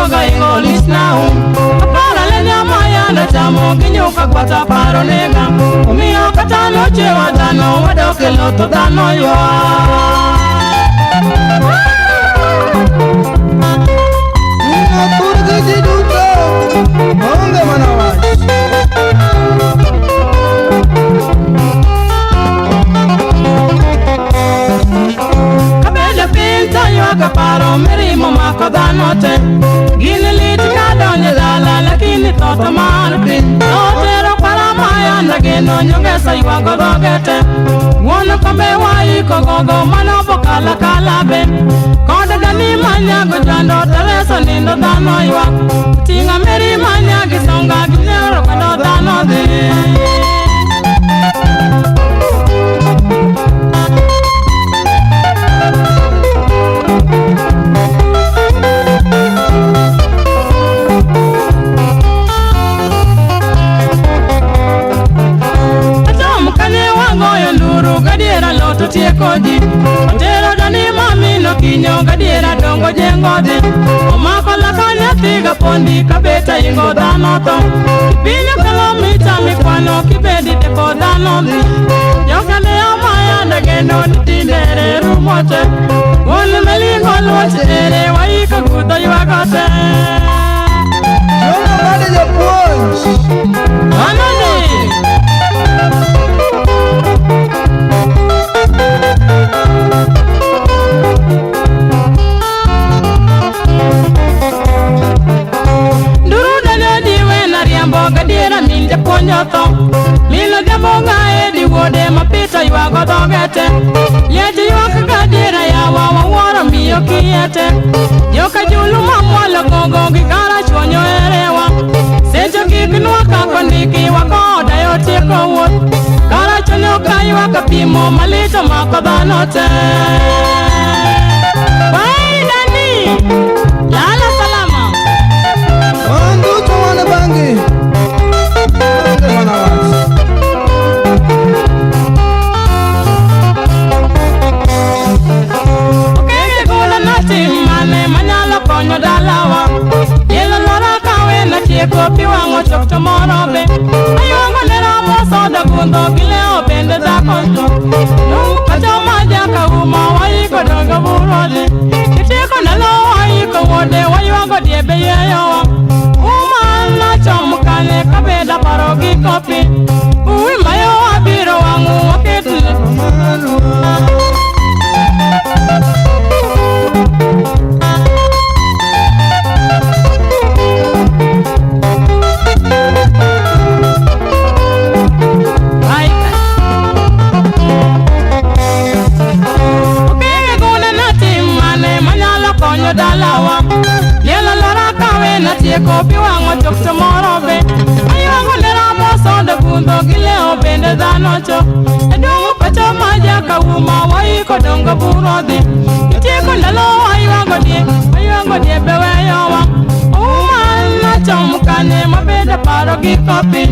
goga ingo lich na Apara le nyama yanda chamo gi nyuka kwata paro nega Omiyo kata nochewa dhano wadok e loto dhano ywak Thurgi ji duto onge mana wach. Kabedo piny to ywak aparo mirimo mako dhano te Gini lit ka donjo dala lakini tho to mar piny Notero kwara mayanda geno nyongesa ywago dhoge te Wuon kombe waiko gogo mano bokala kala be Kod dani manyago chando Teresa nindo dhano ywak Tinga meri manyagi songa ginyoro kendo dhano dhi Achom kanye wagoyo nduru gadiera loto tieko ji Otero dani mamino kinyo gadiera dongo jengo dhi Omako laka nyathi gapondi kabeta ingo dhano tho Piny okelo micha mikwano kibedi teko dhano dhi Jokane amayanda geno ni tinde rumo te Wuon melingo luoch ere waiko gudho ywago te Jongo made japuonj. Anani! Nduru dani diwe na riambo gadiera min japuonj otho Min odhiambo ng'aye di wuode ma Peter ywago dhoge te Liech ywak gadiera yawa wawuoro miyo kiye te Joka julu mamwalo gogo gi karachuonyo erewa Secho gik nwa kako ndiki wakoda yo tieko wuoth Karachuonyo ka ywak apimo malit omako dhano te Wai dani! Lala salama! Wan duto wan e bang'i. Onge mana wach. Okenge gola natim mane manyalo konyo dalawa Yelo lora kawe natieko pi wang'o chok to moro be Ayuongo ne ramo soda gundho gi leo bende dhako chok Nung pacho ma jaka uma waiko dongo burodi Itieko ndalo waiko wuode waywago diebe yeyowa Uma nachom kanye kabeda paro gi kopi Uwi mayo wabiro wang'u waket Marwa. Aika. Okenge gona natim mane manyalo konyo dalawa Lielo lora kawe natieko pi wang'o chok to moro be Ayuago ne ramo sondo gundho gi leo bende dhano chok E dong'o pacho ma jaka uma waiko dongo buro dhi Itieko ndalo waywago die waywago die be weyowa Uma nachom kanye mabedo paro gi kopi